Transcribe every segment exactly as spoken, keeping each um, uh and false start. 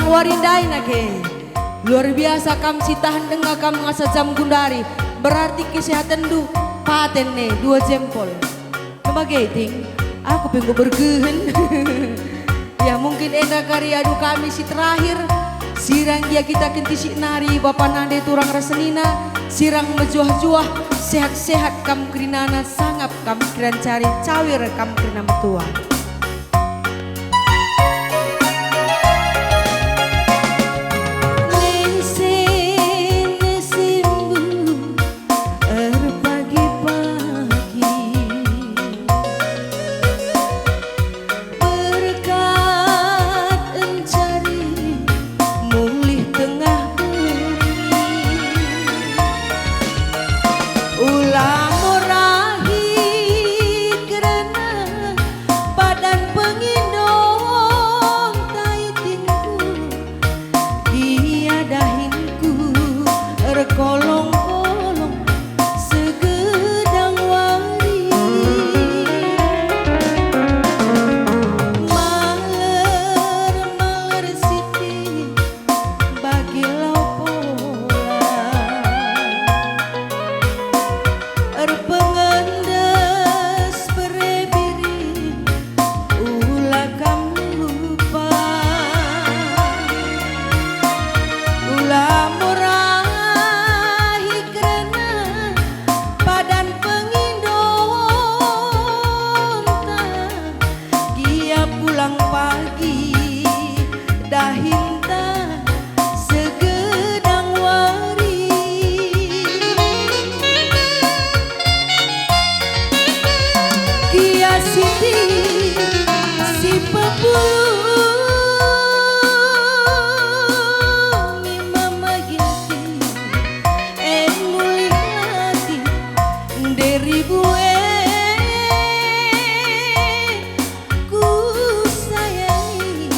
Wari ndai nake. Luar biasa kam si tahan denga kam ngasa jam gundari. Berarti kesehatenndu paten ne, dua jempol. Kebage ting, aku pe enggo bergehen. Ya, mungkin enda kari adu kami si terakhir. Sirang gia kita kentisik nari bapa nande turang ras senina. Sirang mejuah-juah, sehat-sehat kam kerinana, sangap kam kiran cari, cawir kam kerina metua. Nese-nesembu erpagi-pagi, berkat encari mulih tengah bumi. Ula morahi kerna padan pengindo ndai tingku, gia dahinku erkolong-kolong segedang wari. Maler-maler siti bagi lau pola. Erpengendes bere biring, ula kam lupa. Ula morahi kerna padan pengindonta. Gia pulang pagi dahinta segedang wari. Gia siti si pepulung imam Ginting, e mulih latih nderi bue. Kusayangi.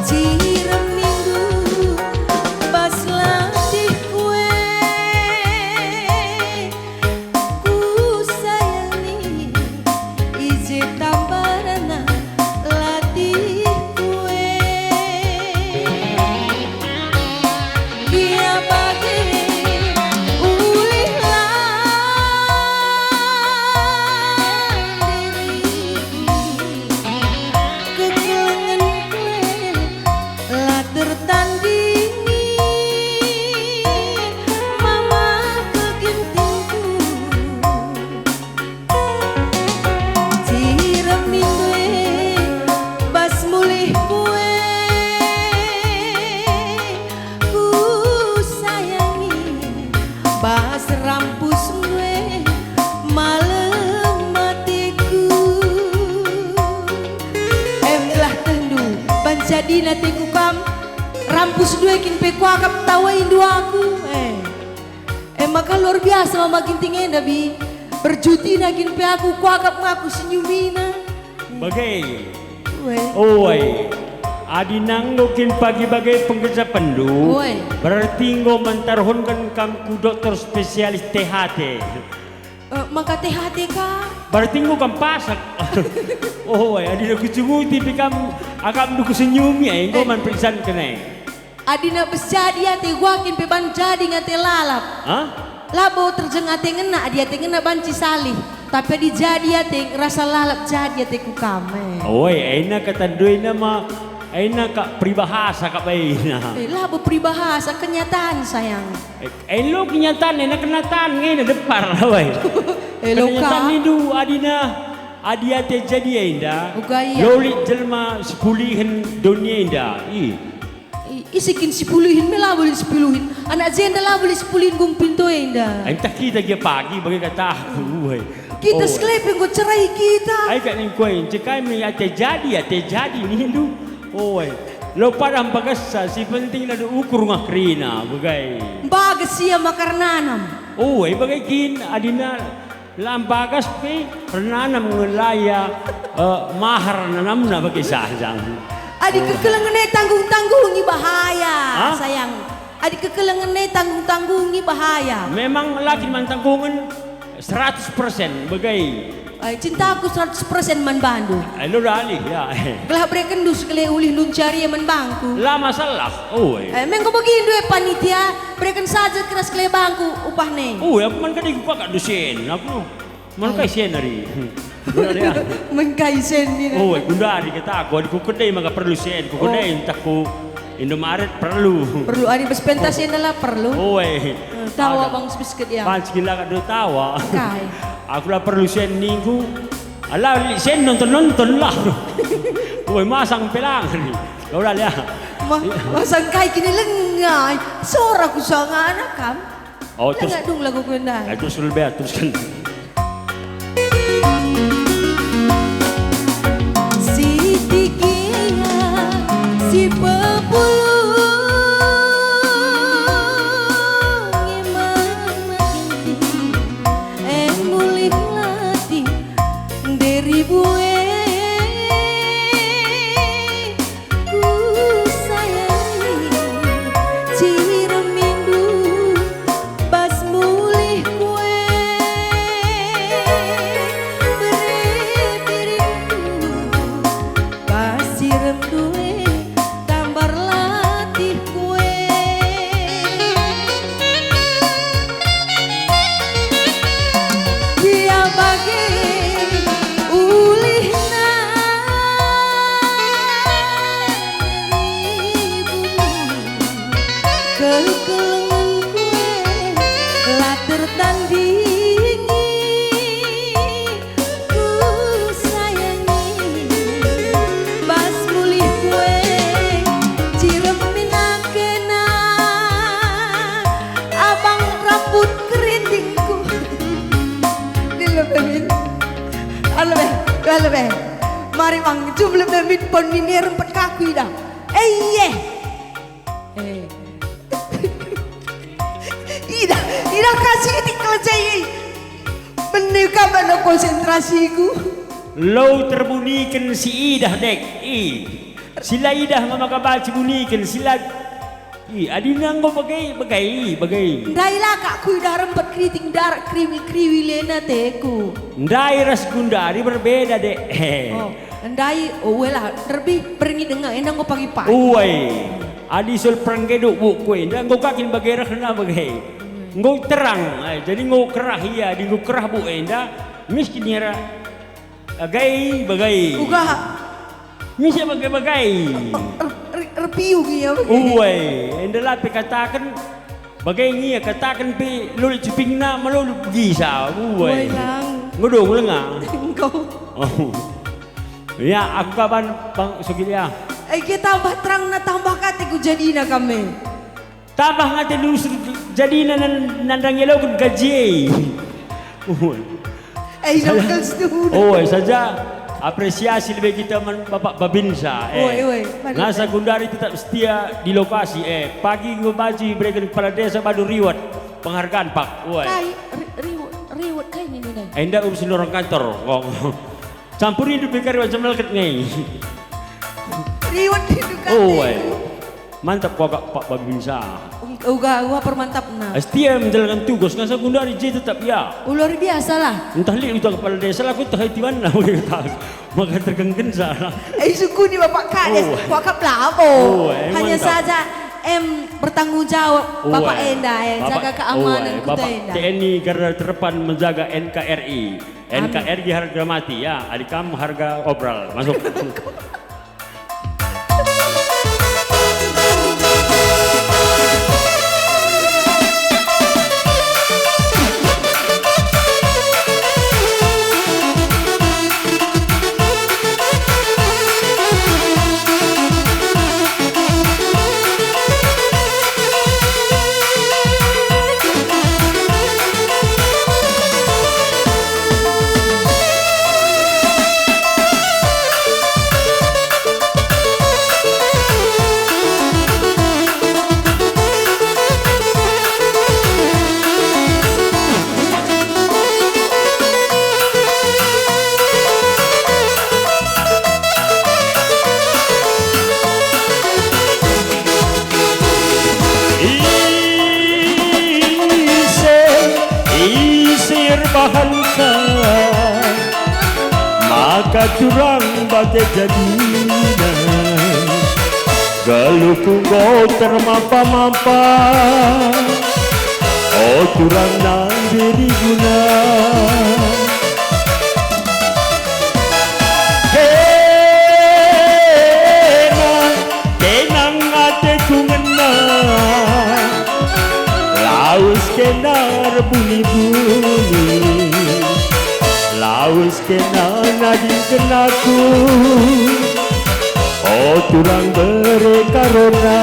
Cirem minggu bas latihku e. Kusayangi. I je tambarna latihku e. Gia bage ulihlah diriku, kekelengenku la tertandingi, mama kegentingku. Cirem minggu e bas mulihku e, kusayangi, bas rampusndu e malem ateku. Em gelah tehndu, ban jadina ateku kam, rampusndu e kin pe kuakap tawaindu aku, eh. E maka luar biasa Mama Ginting enda, Bi. Berjutina kin pe aku kuakap ngaku senyumina. Bage. Ue. Ue. Adi nanggo kin pagi bage pengkecapenndu, ue, berarti enggo mentarhonken kam ku dokter spesialis T H T. Eh, maka T H T ka? Berarti enggo kam pasak. Oh, ue, adi kucunguti pe kam akapndu kusenyumi, eh, enggo, eh, man periksan kene. Adina bas jadi ate gua kin pe ban jadi ngate lalap. Hah? Labo terjeng ate ngena, adi ate ngena banci salih. Tapi adi jadi ate rasa lalap jadi ate ku kam, eh. Oi, ena kata ndu ena ma, ena ka peribahasa ka baina. Eh, labo peribahasa, kenyataan, sayang. Eh, elo kenyataan, ena kenyataan, ngena depar, oi. Elo ka. Kenyataan nindu adina, adi ate jadi enda. Uga ia. Lolit jelma sepulihen dunia enda. Ih. I-, ise kin sipulihin me labo lit sipulihin. Anak jenda labo lit sipulihin gung pintu enda. Entah kita gia pagi bage kataku, weh. Kita, oh, sekelepe enggo cerai kita. Ai kak ningkuai, cekai me ate jadi, ate jadi nindu. Oi. Lo pada mpagessa, si penting nadu ukur ngah kerina, begai. Mbages ia maka ernanam. Oi, begai kin, adina. La mbages pe ernanam nge la ia, eh, mahar nanamna bage saja. Adi kekelengen e tanggung-tanggungi bahaya, hah? Sayang. Adi kekelengen e tanggung-tanggungi bahaya. Memang la kin man tanggungen seratus persen bage. Ai, cintaku seratus persen man bandu. Ai, lo dalih, ya. Gelah berekenndu sekele ulih luncaria man bangku. La masalah. Oh, eh. Eh, mengko begindu, eh, panitia, bereken saja keras sekele bangku upahna. Oh, aku man kade ku kakak dosen, aku. Man kai sen ari. Benar, ya. Man kai sen ni. Oh, eh, gundari kata aku, adi ku kedai maka perlu sen, ku kedai entah ku Indomaret perlu. Perlu, adi bas pentas enda la perlu. Oh, eh. Eh, tawa. Ada. Bang Sibisket, ya. Banci gila kak dua tawa. Kai. Aku la perlu sen ningku. Alah, lit sen nonton-nonton lah. Woi, masang pelangan ni. Kau dah lihat. Ma-, masang kai kini lengai. Sora ku sangana kam. Oh, terus. Jangan dong lagu ku enda. Eh, terus lebih, teruskan. Sitikia si pepulung e mana kenti, e mulih latih nderi bue. Kusayangi ciremindu bas mulih kue, bere biringku bas ciremndu e tambar latih kue. Ia bage ulihna i bumi, kekelengen kue la tertandingi. Kusayangi bas mulih kue, cirem minakena abang rambut kerindingku. Lilo bemin. Alo be, alo be. Mari bang, jumlah bemin pon mini rempet kaku idah. Eh, iye. Eh. Idah, idah kasih itik kelejai. Bene ka bana konsentrasiku. Lo terbuniken si idah dek. I. Si la idah nge maka banci buniken, si la. I, adina enggo bage, bage, bage. Ndai la kak kuidah rempet keriting darat kriwi-kriwi lena teku. Ndai ras gundari berbeda dek. He. Oh. Ndai, oh, welah, terlebih berngi denga, enda enggo pagi-pagi. Uai, adi sul perengge duk buk kue, enda enggo kakin bage rehna bage. Enggo terang, eh, jadi enggo kerah ia, adi enggo kerah buk enda, miskin ia ra. Bagai, bagai. Uga. Misa bagai-bagai. Er-, er-, erpiu ia bage. Uai, enda la pe kataken, Bage nge ia kataken pe lolo cupingna malolo begisa. Uai. Uai, Bang. Ngedong lenga. Engkau. Oh. Ya, aku kaban Bang Sugil ya. Eh, ke tambah terangna tambah kate ku jadina kami. Tambah ngate nusur jadina nan-, nandangi loken gaji. Uai. Eh, Saja. Nongkel setuhuna. Oh, eh, saja apresiasi lebe kita man Bapak Babinsa, eh. Oi, oi, mari. Ngasa gundari tetap setia di lokasi, eh. Pagi enggo banci ibereken kepala desa badu riwet penghargaan, Pak. Oi. Kai, ri-, riwet, riwet kai nina, Nay? Eh, enda urusin orang kantor. Kong. Campuri dupe kari macam melket ngai. Riwet rindu kate. Oi. Mantap kuakap Pak Babinsa. Uga, uga permantapna. Setia menjalankan tugas, ngasa gundari je tetap ia. Oh, luar biasa lah. Entah lit uta kepala desa lah, ku tah itiwanna. Maka tergenggensa. Eh, sukuni Bapak Kades, oh. Kuakap labo. Oh, eh, hanya mantap. Saja, em, bertanggung jawab, oh, Bapak eh. Enda, eh, Bapak, jaga keamanan oh, eh, kuta Bapak enda. T N I Garda Terdepan menjaga N K R I. Amin. N K R I harga mati, ya. Adi kam harga obral. Masuk. Ise, ise erbahanca. Aka turang bage jadina, geluhku enggo termampa-mampa. O turang nang biri guna. Kena, kena ateku ngena. Lawes kena erbuni-buni. Lawes kena nadingken aku, o turang bere karona.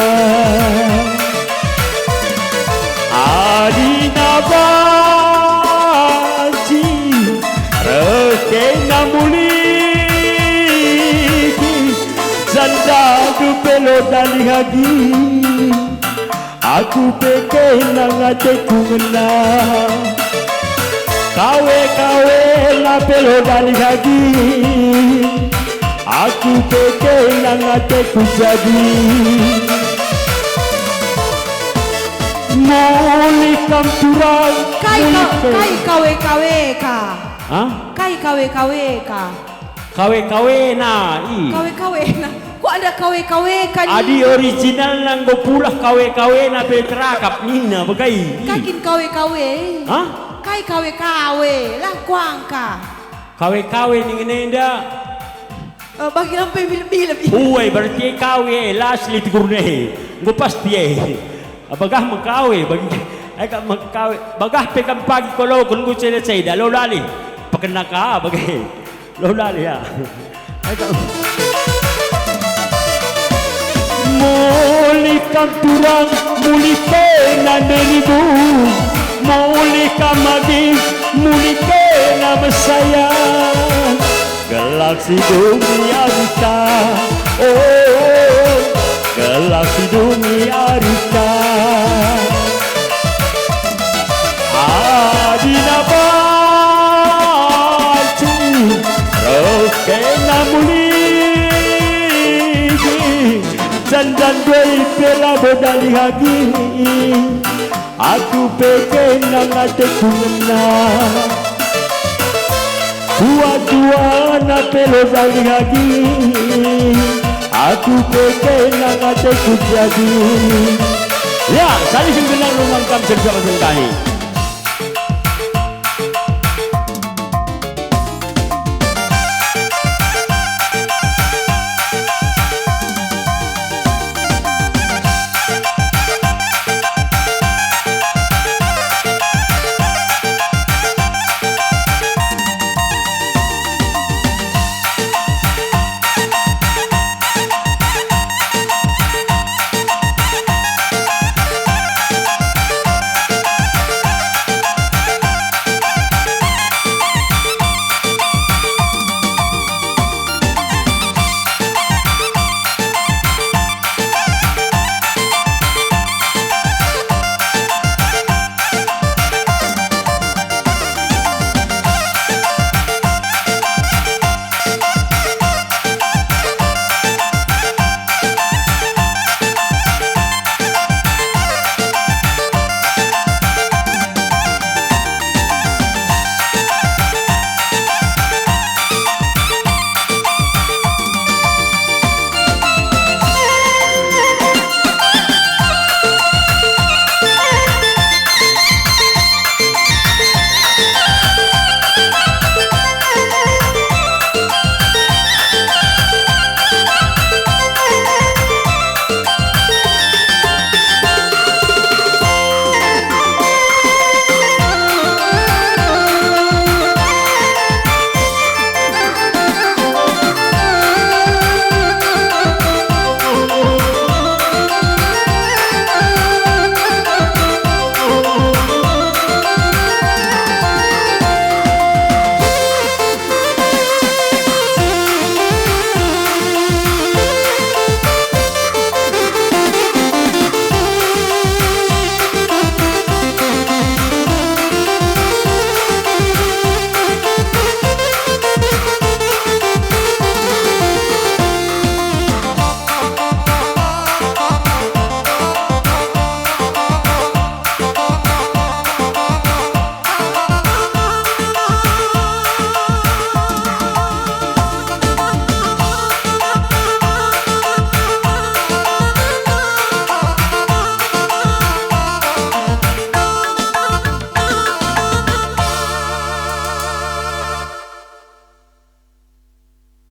Adina banci reh kena muliki, jandandu pe lo dalih agi. Aku pe kena ateku ngena. Kawe-kawe na pe lo dalih agi. Aku pe kena ateku jadi. Mulih kam turang, Kai mulih ka-, pe. Kai kawe-kawe ka? Hah? Kai kawe-kawe ka? Kawe-kawena, i. Kawe-kawena. Kok ada kawe-kawe kan? Adi originalna enggo pulah kawe-kawena pe terangkap nina bage, i. Kai kin kawe-kawe? Hah? Kai kawe-kawe? Lah kuangka. Kawe-kawe ningen enda. Eh, bagi lampe bilem-bilem. Uai, berarti kawe, las litigurne. Enggo pasti e. Bagah me kawe, bagi, ai kap me kawe. Bagah pe kam pagi koloken ku ceda-ceda, lo lalih. Pekena ka bage. Lo lalih, ya. Ai kap. Mulih kam turang, mulih kena neribu. Mulih kam agi, mulih kena mesaya. Gelah si dumi arita, oh, gelah si dumi arita. Adina banci reh kena muligi, jandandu pe labo dalih agi. Aku pe kena ateku ngena. Dua-duana pe lo dalih agi. Aku pe kena ateku jadi. Ya, salihken gelar rumah kam sensor sengkahi.